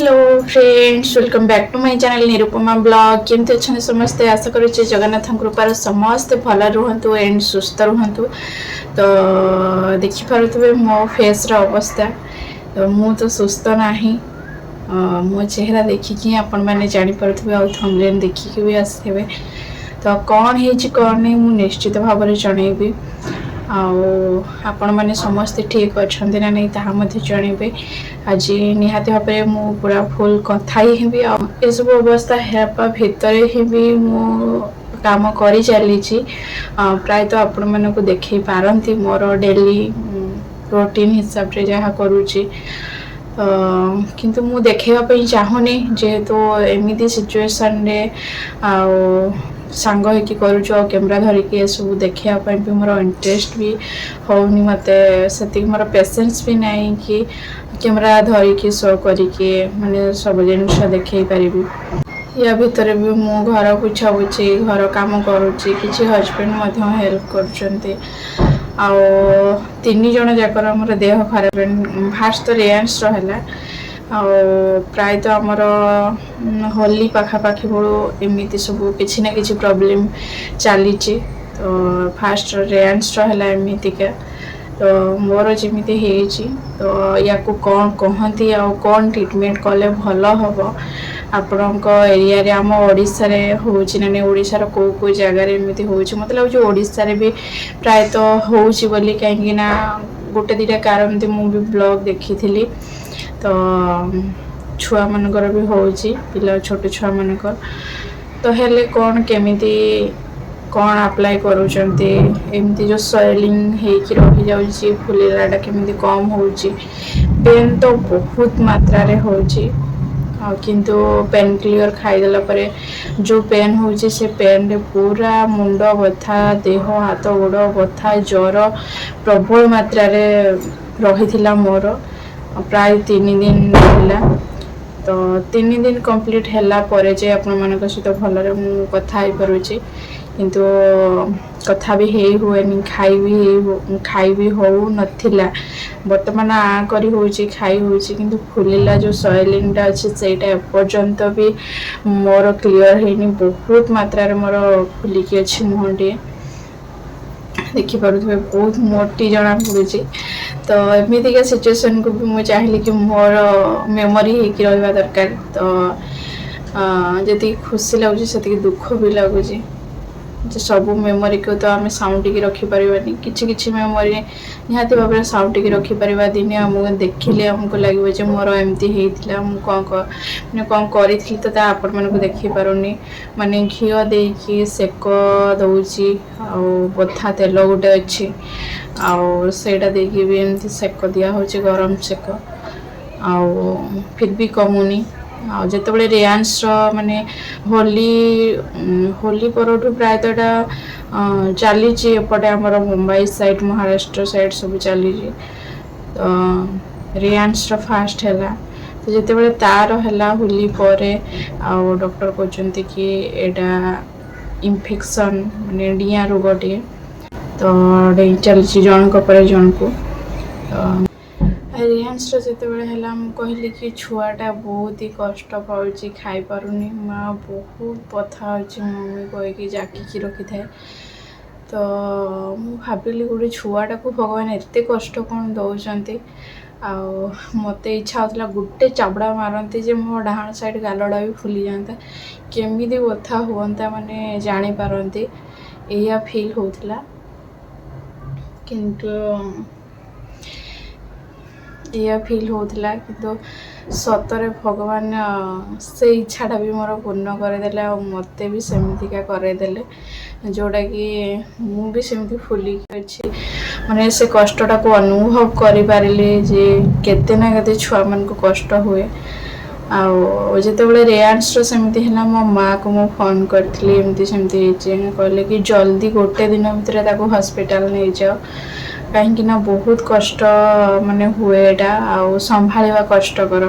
Hello friends, welcome back to my channel Nirupama blog. କେମିତି ଅଛନ୍ତି ସମସ୍ତେ? ଆଶା କରୁଛି ଜଗନ୍ନାଥଙ୍କ କୃପାରୁ ସମସ୍ତେ ଭଲ ରୁହନ୍ତୁ ଏଣ୍ଡ ସୁସ୍ଥ ରୁହନ୍ତୁ। ତ ଦେଖିପାରୁଥିବେ ମୋ ଫେସ୍ର ଅବସ୍ଥା। ତ ମୁଁ ତ ସୁସ୍ଥ ନାହିଁ। ମୋ ଚେହେରା ଦେଖିକି ହିଁ ଆପଣମାନେ ଜାଣିପାରୁଥିବେ ଆଉ ଥମ୍ବନେଲ୍ ଦେଖିକି ବି ଆସିଥିବେ। ତ କ'ଣ ହେଇଛି, କ'ଣ ନାହିଁ, ମୁଁ ନିଶ୍ଚିତ ଭାବରେ ଜଣେଇବି। ଆଉ ଆପଣମାନେ ସମସ୍ତେ ଠିକ୍ ଅଛନ୍ତି ନା ନାହିଁ, ତାହା ମଧ୍ୟ ଜଣେଇବେ। ଆଜି ନିହାତି ଭାବରେ ମୁଁ ପୁରା ଫୁଲ୍ କଥା ହିଁ ହେବି। ଆଉ ଏସବୁ ଅବସ୍ଥା ହେବା ଭିତରେ ହିଁ ବି ମୁଁ କାମ କରି ଚାଲିଛି। ପ୍ରାୟତଃ ଆପଣମାନଙ୍କୁ ଦେଖେଇ ପାରନ୍ତି ମୋର ଡେଲି ରୁଟିନ୍ ହିସାବରେ ଯାହା କରୁଛି। ତ କିନ୍ତୁ ମୁଁ ଦେଖେଇବା ପାଇଁ ଚାହୁଁନି, ଯେହେତୁ ଏମିତି ସିଚୁଏସନରେ ଆଉ ସାଙ୍ଗ ହେଇକି କରୁଛୁ ଆଉ କ୍ୟାମେରା ଧରିକି ଏସବୁ ଦେଖେଇବା ପାଇଁ ବି ମୋର ଇଣ୍ଟରେଷ୍ଟ ବି ହେଉନି। ମୋତେ ସେତିକି ମୋର ପେସେନ୍ସ ବି ନାହିଁ କି କ୍ୟାମେରା ଧରିକି ଶୋ କରିକି ମାନେ ସବୁ ଜିନିଷ ଦେଖେଇ ପାରିବି। ୟା ଭିତରେ ବି ମୁଁ ଘର ପୋଛାପୋଛି, ଘର କାମ କରୁଛି। କିଛି ହଜବେଣ୍ଡ ମଧ୍ୟ ହେଲ୍ପ କରୁଛନ୍ତି। ଆଉ ତିନି ଜଣ ଯାକର ଆମର ଦେହ ଖରାପ। ଫାଷ୍ଟ ତ ରେୟାନ୍ସର ହେଲା। ଆଉ ପ୍ରାୟତଃ ଆମର ହୋଲି ପାଖାପାଖି ବେଳୁ ଏମିତି ସବୁ କିଛି ନା କିଛି ପ୍ରୋବ୍ଲେମ୍ ଚାଲିଛି। ତ ଫାଷ୍ଟ ରେୟାନ୍ସର ହେଲା ଏମିତିକା, ତ ମୋର ଯେମିତି ହେଇଛି। ତ ୟାକୁ କ'ଣ କହନ୍ତି ଆଉ କ'ଣ ଟ୍ରିଟମେଣ୍ଟ କଲେ ଭଲ ହେବ? ଆପଣଙ୍କ ଏରିଆରେ, ଆମ ଓଡ଼ିଶାରେ ହେଉଛି ନା ନାହିଁ? ଓଡ଼ିଶାର କେଉଁ କେଉଁ ଜାଗାରେ ଏମିତି ହେଉଛି? ମୋତେ ଲାଗୁଛି ଓଡ଼ିଶାରେ ବି ପ୍ରାୟତଃ ହେଉଛି ବୋଲି, କାହିଁକି ନା ଗୋଟେ ଦୁଇଟା କାହାର ଏମିତି ମୁଁ ବି ବ୍ଲଗ୍ ଦେଖିଥିଲି। ତ ଛୁଆମାନଙ୍କର ବି ହେଉଛି, ପିଲା ଛୋଟ ଛୁଆମାନଙ୍କର। ତ ହେଲେ କ'ଣ କେମିତି କ'ଣ ଆପ୍ଲାଏ କରୁଛନ୍ତି? ଏମିତି ଯେଉଁ ସ୍ୱେଲିଂ ହେଇକି ରହିଯାଉଛି, ଫୁଲିଲାଟା କେମିତି କମ୍ ହେଉଛି? ପେନ୍ ତ ବହୁତ ମାତ୍ରାରେ ହେଉଛି। ଆଉ କିନ୍ତୁ ପେନ୍ କିଲର୍ ଖାଇଦେଲା ପରେ ଯେଉଁ ପେନ୍ ହେଉଛି, ସେ ପେନ୍ରେ ପୁରା ମୁଣ୍ଡ ବଥା, ଦେହ ହାତ ଗୋଡ଼ ବଥା, ଜ୍ୱର ପ୍ରବଳ ମାତ୍ରାରେ ରହିଥିଲା ମୋର। ପ୍ରାୟ 3 ଦିନ ରହିଲା। ତ 3 ଦିନ କମ୍ପ୍ଲିଟ୍ ହେଲା ପରେ ଯେ ଆପଣମାନଙ୍କ ସହିତ ଭଲରେ ମୁଁ କଥା ହେଇପାରୁଛି। କିନ୍ତୁ କଥା ବି ହେଇ ହୁଏନି, ଖାଇ ବି ହେଉନଥିଲା। ବର୍ତ୍ତମାନ ଆଁ କରି ହେଉଛି, ଖାଇ ହେଉଛି, କିନ୍ତୁ ଫୁଲିଲା ଯେଉଁ ସ୍ୱେଲିଂଟା ଅଛି, ସେଇଟା ଏପର୍ଯ୍ୟନ୍ତ ବି ମୋର କ୍ଲିଅର୍ ହେଇନି। ବହୁତ ମାତ୍ରାରେ ମୋର ଫୁଲିକି ଅଛି ମୁହଁଟିଏ। ଦେଖିପାରୁଥିବେ, ବହୁତ ମୋଟି ଜଣା ପଡ଼ୁଛି। ତ ଏମିତିକା ସିଚୁଏସନ୍କୁ ବି ମୁଁ ଚାହିଁଲି କି ମୋର ମେମୋରି ହେଇକି ରହିବା ଦରକାର। ତ ଯେତିକି ଖୁସି ଲାଗୁଛି, ସେତିକି ଦୁଃଖ ବି ଲାଗୁଛି ଯେ ସବୁ ମେମୋରିକୁ ତ ଆମେ ସାଉଁଟିକି ରଖିପାରିବାନି। କିଛି କିଛି ମେମୋରି ନିହାତି ଭାବରେ ସାଉଁଟିକି ରଖିପାରିବା। ଦିନେ ଆମକୁ ଦେଖିଲେ ଆମକୁ ଲାଗିବ ଯେ ମୋର ଏମିତି ହେଇଥିଲା, ମୁଁ କ'ଣ ମାନେ କ'ଣ କରିଥିଲି। ତ ତା ଆପଣମାନଙ୍କୁ ଦେଖେଇ ପାରୁନି। ମାନେ ଘିଅ ଦେଇକି ସେକ ଦେଉଛି ଆଉ ବଥା ତେଲ ଗୋଟେ ଅଛି, ଆଉ ସେଇଟା ଦେଇକି ବି ଏମିତି ସେକ ଦିଆହେଉଛି, ଗରମ ସେକ। ଆଉ ଫିର୍ ବି କମୁନି। ଆଉ ଯେତେବେଳେ ରେୟାନ୍ସର ମାନେ ହୋଲି ହୋଲି ପରଠୁ ପ୍ରାୟତଃ ଏଇଟା ଚାଲିଛି। ଏପଟେ ଆମର ମୁମ୍ବାଇ ସାଇଡ଼୍, ମହାରାଷ୍ଟ୍ର ସାଇଡ଼୍ ସବୁ ଚାଲିଛି। ତ ରେୟାନ୍ସର ଫାଷ୍ଟ ହେଲା। ତ ଯେତେବେଳେ ତାର ହେଲା ହୋଲି ପରେ, ଆଉ ଡକ୍ଟର କହୁଛନ୍ତି କି ଏଇଟା ଇନଫେକ୍ସନ୍, ମାନେ ଡିଆଁ ରୋଗଟିଏ। ତ ଡେଇଁ ଚାଲିଛି ଜଣଙ୍କ ପରେ ଜଣକୁ। ତ ରିୟାନ୍ସର ଯେତେବେଳେ ହେଲା, ମୁଁ କହିଲି କି ଛୁଆଟା ବହୁତ ହି କଷ୍ଟ ପାଉଛି, ଖାଇପାରୁନି, ମା ବହୁତ ବଥା ଅଛି ମମି କହିକି ଜାକିକି ରଖିଥାଏ। ତ ମୁଁ ଭାବିଲି, ଗୋଟେ ଛୁଆଟାକୁ ଭଗବାନ ଏତେ କଷ୍ଟ କ'ଣ ଦେଉଛନ୍ତି? ଆଉ ମୋତେ ଇଚ୍ଛା ହେଉଥିଲା ଗୋଟେ ଚାବୁଡ଼ା ମାରନ୍ତି ଯେ ମୋ ଡାହାଣ ସାଇଡ଼୍ ଗାଲଟା ବି ଫୁଲିଯାଆନ୍ତା, କେମିତି ବଥା ହୁଅନ୍ତା ମାନେ ଜାଣିପାରନ୍ତି, ଏଇଆ ଫିଲ୍ ହେଉଥିଲା। କିନ୍ତୁ ଏଇଆ ଫିଲ୍ ହେଉଥିଲା, କିନ୍ତୁ ସତରେ ଭଗବାନ ସେଇ ଇଚ୍ଛାଟା ବି ମୋର ପୂର୍ଣ୍ଣ କରିଦେଲେ ଆଉ ମୋତେ ବି ସେମିତିକା କରେଇଦେଲେ, ଯେଉଁଟାକି ମୁଁ ବି ସେମିତି ଫୁଲିକି ଅଛି। ମାନେ ସେ କଷ୍ଟଟାକୁ ଅନୁଭବ କରିପାରିଲି ଯେ କେତେ ନା କେତେ ଛୁଆମାନଙ୍କୁ କଷ୍ଟ ହୁଏ। ଆଉ ଯେତେବେଳେ ରେୟାନ୍ସର ସେମିତି ହେଲା, ମୋ ମାଆକୁ ମୁଁ ଫୋନ୍ କରିଥିଲି, ଏମିତି ସେମିତି ହେଇଛି। କହିଲେ କି ଜଲ୍ଦି ଗୋଟେ ଦିନ ଭିତରେ ତାକୁ ହସ୍ପିଟାଲ ନେଇଯାଅ, କାହିଁକି ନା ବହୁତ କଷ୍ଟ ମାନେ ହୁଏ ଏଇଟା ଆଉ ସମ୍ଭାଳିବା କଷ୍ଟକର।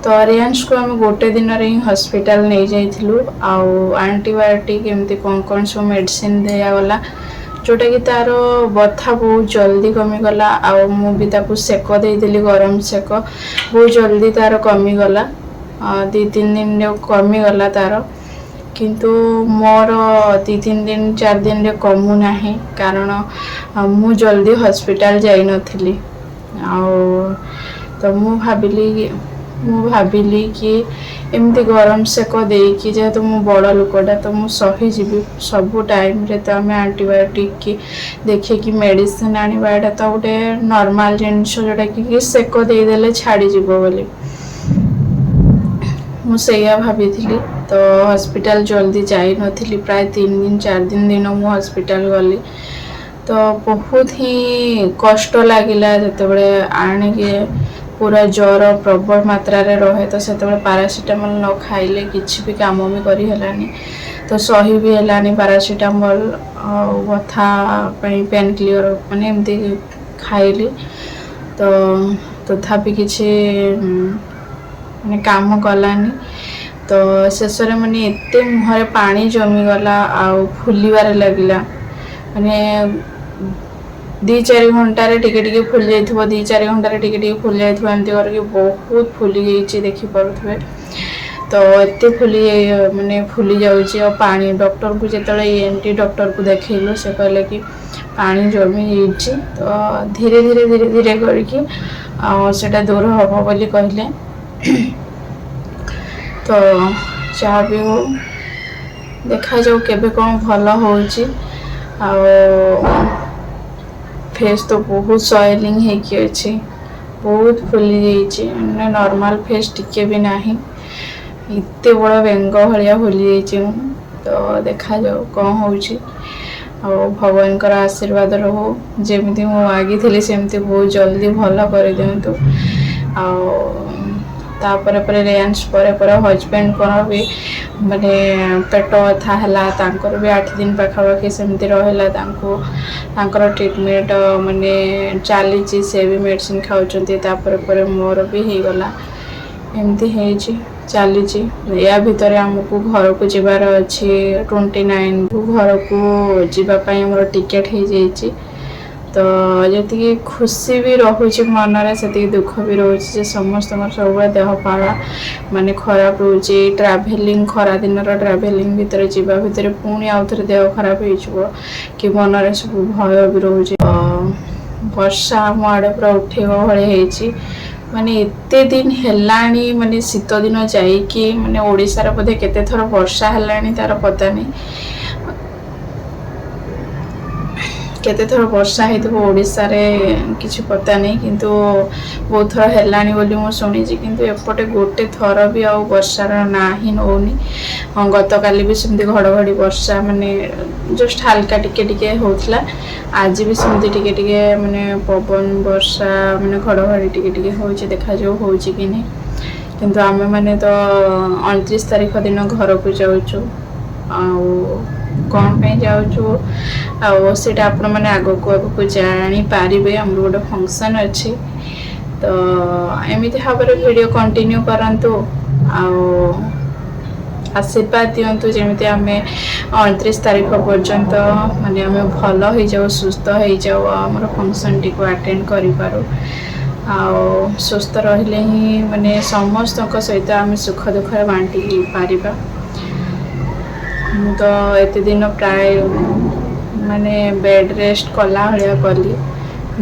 ତ ରେୟାନ୍ସକୁ ଆମେ ଗୋଟେ ଦିନରେ ହିଁ ହସ୍ପିଟାଲ ନେଇଯାଇଥିଲୁ। ଆଉ ଆଣ୍ଟିବାୟୋଟିକ୍ ଏମିତି କ'ଣ କ'ଣ ସବୁ ମେଡ଼ିସିନ ଦିଆଗଲା, ଯେଉଁଟାକି ତାର ବଥା ବହୁତ ଜଲ୍ଦି କମିଗଲା। ଆଉ ମୁଁ ବି ତାକୁ ସେକ ଦେଇଦେଲି, ଗରମ ସେକ, ବହୁତ ଜଲ୍ଦି ତାର କମିଗଲା। 2-3 ଦିନରେ କମିଗଲା ତାର, କିନ୍ତୁ ମୋର 2-3 ଦିନ, 4 ଦିନରେ କମୁନାହିଁ, କାରଣ ମୁଁ ଜଲ୍ଦି ହସ୍ପିଟାଲ ଯାଇନଥିଲି। ଆଉ ତ ମୁଁ ଭାବିଲି କି ଏମିତି ଗରମ ସେକ ଦେଇକି, ଯେହେତୁ ମୁଁ ବଡ଼ ଲୋକଟା ତ ମୁଁ ସହିଯିବି। ସବୁ ଟାଇମ୍ରେ ତ ଆମେ ଆଣ୍ଟିବାୟୋଟିକ୍ କି ଦେଖେଇକି ମେଡ଼ିସିନ ଆଣିବା, ଏଇଟା ତ ଗୋଟେ ନର୍ମାଲ ଜିନିଷ, ଯେଉଁଟାକି ସେକ ଦେଇଦେଲେ ଛାଡ଼ିଯିବ ବୋଲି ମୁଁ ସେଇଆ ଭାବିଥିଲି। ତ ହସ୍ପିଟାଲ ଜଲ୍ଦି ଯାଇନଥିଲି। ପ୍ରାୟ 3 ଦିନ, 4 ଦିନ ଦିନ ମୁଁ ହସ୍ପିଟାଲ ଗଲି। ତ ବହୁତ ହିଁ କଷ୍ଟ ଲାଗିଲା। ଯେତେବେଳେ ଆଣିକି ପୁରା ଜ୍ୱର ପ୍ରବଳ ମାତ୍ରାରେ ରହେ, ତ ସେତେବେଳେ ପାରାସିଟାମଲ୍ ନ ଖାଇଲେ କିଛି ବି କାମ ବି କରି ହେଲାନି, ତ ସହି ବି ହେଲାନି। ପାରାସିଟାମଲ୍ ଆଉ ବଥା ପାଇଁ ପେନ୍ କିଲର୍ ମାନେ ଏମିତି ଖାଇଲି, ତ ତଥାପି କିଛି ମାନେ କାମ କଲାନି। ତ ଶେଷରେ ମାନେ ଏତେ ମୁହଁରେ ପାଣି ଜମିଗଲା ଆଉ ଫୁଲିବାରେ ଲାଗିଲା। ମାନେ 2-4 ଘଣ୍ଟାରେ ଟିକେ ଟିକେ ଫୁଲି ଯାଇଥିବ, 2-4 ଘଣ୍ଟାରେ ଟିକେ ଟିକେ ଫୁଲି ଯାଇଥିବ, ଏମିତି କରିକି ବହୁତ ଫୁଲି ଯାଇଛି, ଦେଖିପାରୁଥିବେ। ତ ଏତେ ଫୁଲି ମାନେ ଫୁଲି ଯାଉଛି ଆଉ ପାଣି। ଡକ୍ଟରକୁ ଯେତେବେଳେ ଇଏନ୍ଟି ଡକ୍ଟରକୁ ଦେଖେଇଲୁ, ସେ କହିଲେ କି ପାଣି ଜମି ଯାଇଛି, ତ ଧୀରେ ଧୀରେ ଧୀରେ ଧୀରେ କରିକି ଆଉ ସେଇଟା ଦୂର ହେବ ବୋଲି କହିଲେ। ତ ଯାହା ବି ହଉ, ଦେଖାଯାଉ କେବେ କ'ଣ ଭଲ ହେଉଛି। ଆଉ ଫେସ୍ ତ ବହୁତ ସ୍ୱେଲିଂ ହେଇକି ଅଛି, ବହୁତ ଫୁଲି ଯାଇଛି, ମାନେ ନର୍ମାଲ ଫେସ୍ ଟିକେ ବି ନାହିଁ। ଏତେ ବଡ଼ ବେଙ୍ଗ ଭଳିଆ ଫୁଲି ଯାଇଛି ମୁଁ। ତ ଦେଖାଯାଉ କ'ଣ ହେଉଛି। ଆଉ ଭଗବାନଙ୍କର ଆଶୀର୍ବାଦ ରହୁ, ଯେମିତି ମୁଁ ମାଗିଥିଲି ସେମିତି ବହୁତ ଜଲ୍ଦି ଭଲ କରିଦିଅନ୍ତୁ। ଆଉ ତାପରେ ପରେ ରେୟାନ୍ସ ପରେ ପରେ ହଜବେଣ୍ଡଙ୍କର ବି ମାନେ ପେଟ ବ୍ୟଥା ହେଲା। ତାଙ୍କର ବି 8 ଦିନ ପାଖାପାଖି ସେମିତି ରହିଲା। ତାଙ୍କର ଟ୍ରିଟମେଣ୍ଟ ମାନେ ଚାଲିଛି, ସେ ବି ମେଡ଼ିସିନ ଖାଉଛନ୍ତି। ତାପରେ ପରେ ମୋର ବି ହେଇଗଲା। ଏମିତି ହେଇଛି, ଚାଲିଛି। ୟା ଭିତରେ ଆମକୁ ଘରକୁ ଯିବାର ଅଛି। 29କୁ ଘରକୁ ଯିବା ପାଇଁ ଆମର ଟିକେଟ୍ ହେଇଯାଇଛି। ତ ଯେତିକି ଖୁସି ବି ରହୁଛି ମନରେ, ସେତିକି ଦୁଃଖ ବି ରହୁଛି ଯେ ସମସ୍ତଙ୍କର ସବୁବେଳେ ଦେହ ପା ମାନେ ଖରାପ ରହୁଛି। ଟ୍ରାଭେଲିଂ, ଖରା ଦିନର ଟ୍ରାଭେଲିଂ ଭିତରେ ଯିବା ଭିତରେ ପୁଣି ଆଉ ଥରେ ଦେହ ଖରାପ ହେଇଯିବ କି, ମନରେ ସବୁ ଭୟ ବି ରହୁଛି। ତ ବର୍ଷା ଆମ ଆଡ଼େ ପୁରା ଉଠେଇବା ଭଳି ହେଇଛି। ମାନେ ଏତେ ଦିନ ହେଲାଣି, ମାନେ ଶୀତ ଦିନ ଯାଇକି ମାନେ ଓଡ଼ିଶାରେ ବୋଧେ କେତେ ଥର ବର୍ଷା ହେଲାଣି ତାର ପତା ନାହିଁ। କେତେ ଥର ବର୍ଷା ହେଇଥିବ ଓଡ଼ିଶାରେ କିଛି ପତା ନାହିଁ, କିନ୍ତୁ ବହୁତ ଥର ହେଲାଣି ବୋଲି ମୁଁ ଶୁଣିଛି। କିନ୍ତୁ ଏପଟେ ଗୋଟେ ଥର ବି ଆଉ ବର୍ଷାର ନାଁ ହିଁ ନେଉନି। ହଁ, ଗତକାଲି ବି ସେମିତି ଘଡ଼ଘଡ଼ି ବର୍ଷା ମାନେ ଜଷ୍ଟ ହାଲକା ଟିକେ ଟିକେ ହେଉଥିଲା। ଆଜି ବି ସେମିତି ଟିକେ ଟିକେ ମାନେ ପବନ, ବର୍ଷା, ମାନେ ଘଡ଼ଘଡ଼ି ଟିକେ ଟିକେ ହେଉଛି। ଦେଖାଯାଉ ହେଉଛି କି ନାହିଁ। କିନ୍ତୁ ଆମେମାନେ ତ 29 ତାରିଖ ଦିନ ଘରକୁ ଯାଉଛୁ। ଆଉ କ'ଣ ପାଇଁ ଯାଉଛୁ ଆଉ ସେଇଟା ଆପଣମାନେ ଆଗକୁ ଆଗକୁ ଜାଣିପାରିବେ। ଆମର ଗୋଟେ ଫଙ୍କସନ୍ ଅଛି। ତ ଏମିତି ଭାବରେ ଭିଡ଼ିଓ କଣ୍ଟିନ୍ୟୁ କରନ୍ତୁ ଆଉ ଆଶୀର୍ବାଦ ଦିଅନ୍ତୁ, ଯେମିତି ଆମେ 29 ତାରିଖ ପର୍ଯ୍ୟନ୍ତ ମାନେ ଆମେ ଭଲ ହେଇଯାଉ, ସୁସ୍ଥ ହେଇଯାଉ ଆଉ ଆମର ଫଙ୍କସନ୍ଟିକୁ ଆଟେଣ୍ଡ କରିପାରୁ। ଆଉ ସୁସ୍ଥ ରହିଲେ ହିଁ ମାନେ ସମସ୍ତଙ୍କ ସହିତ ଆମେ ସୁଖ ଦୁଃଖରେ ବାଣ୍ଟି ପାରିବା। ମୁଁ ତ ଏତେ ଦିନ ପ୍ରାୟ ମାନେ ବେଡ଼୍ ରେଷ୍ଟ କଲା ଭଳିଆ କଲି।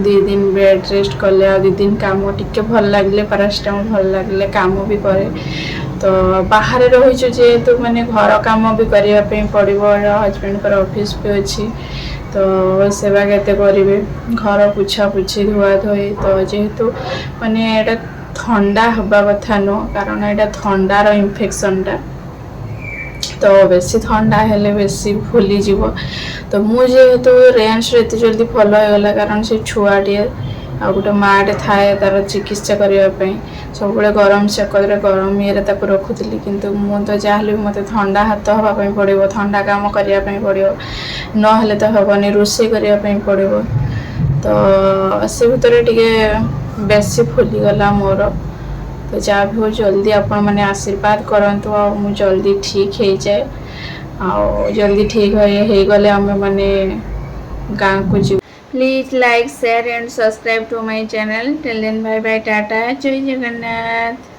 2 ଦିନ ବେଡ଼୍ ରେଷ୍ଟ କଲେ ଆଉ 2 ଦିନ କାମ ଟିକେ ଭଲ ଲାଗିଲେ, ପାରାସିଟାମଲ୍ ଭଲ ଲାଗିଲେ କାମ ବି କରେ। ତ ବାହାରେ ରହିଛୁ ଯେହେତୁ, ମାନେ ଘର କାମ ବି କରିବା ପାଇଁ ପଡ଼ିବ। ହଜବେଣ୍ଡଙ୍କର ଅଫିସ୍ ବି ଅଛି, ତ ସେବା କେତେ କରିବେ, ଘର ପୋଛା ପୋଛି, ଧୁଆ ଧୋଇ। ତ ଯେହେତୁ ମାନେ ଏଇଟା ଥଣ୍ଡା ହେବା କଥା ନୁହଁ, କାରଣ ଏଇଟା ଥଣ୍ଡାର ଇନଫେକ୍ସନଟା। ତ ବେଶୀ ଥଣ୍ଡା ହେଲେ ବେଶୀ ଫୁଲିଯିବ। ତ ମୁଁ ଯେହେତୁ ରେୟାନ୍ସର ଏତେ ଜଲ୍ଦି ଭଲ ହେଇଗଲା, କାରଣ ସେ ଛୁଆଟିଏ ଆଉ ଗୋଟେ ମାଆଟେ ଥାଏ ତାର ଚିକିତ୍ସା କରିବା ପାଇଁ। ସବୁବେଳେ ଗରମ ସେକରେ, ଗରମ ଇଏରେ ତାକୁ ରଖୁଥିଲି। କିନ୍ତୁ ମୁଁ ତ ଯାହାହେଲେ ବି ମୋତେ ଥଣ୍ଡା ହାତ ହେବା ପାଇଁ ପଡ଼ିବ, ଥଣ୍ଡା କାମ କରିବା ପାଇଁ ପଡ଼ିବ, ନହେଲେ ତ ହେବନି, ରୋଷେଇ କରିବା ପାଇଁ ପଡ଼ିବ। ତ ସେ ଭିତରେ ଟିକେ ବେଶୀ ଫୁଲିଗଲା ମୋର। ତ ଯାହା ବି ହଉ, ଜଲ୍ଦି ଆପଣମାନେ ଆଶୀର୍ବାଦ କରନ୍ତୁ ଆଉ ମୁଁ ଜଲ୍ଦି ଠିକ୍ ହେଇଯାଏ। ଆଉ ଜଲ୍ଦି ଠିକ୍ ହେଇଗଲେ ଆମେମାନେ ଗାଁକୁ ଯିବୁ। Please like, share and subscribe to my channel. Till then, bye bye, tata, Jay Jagannath.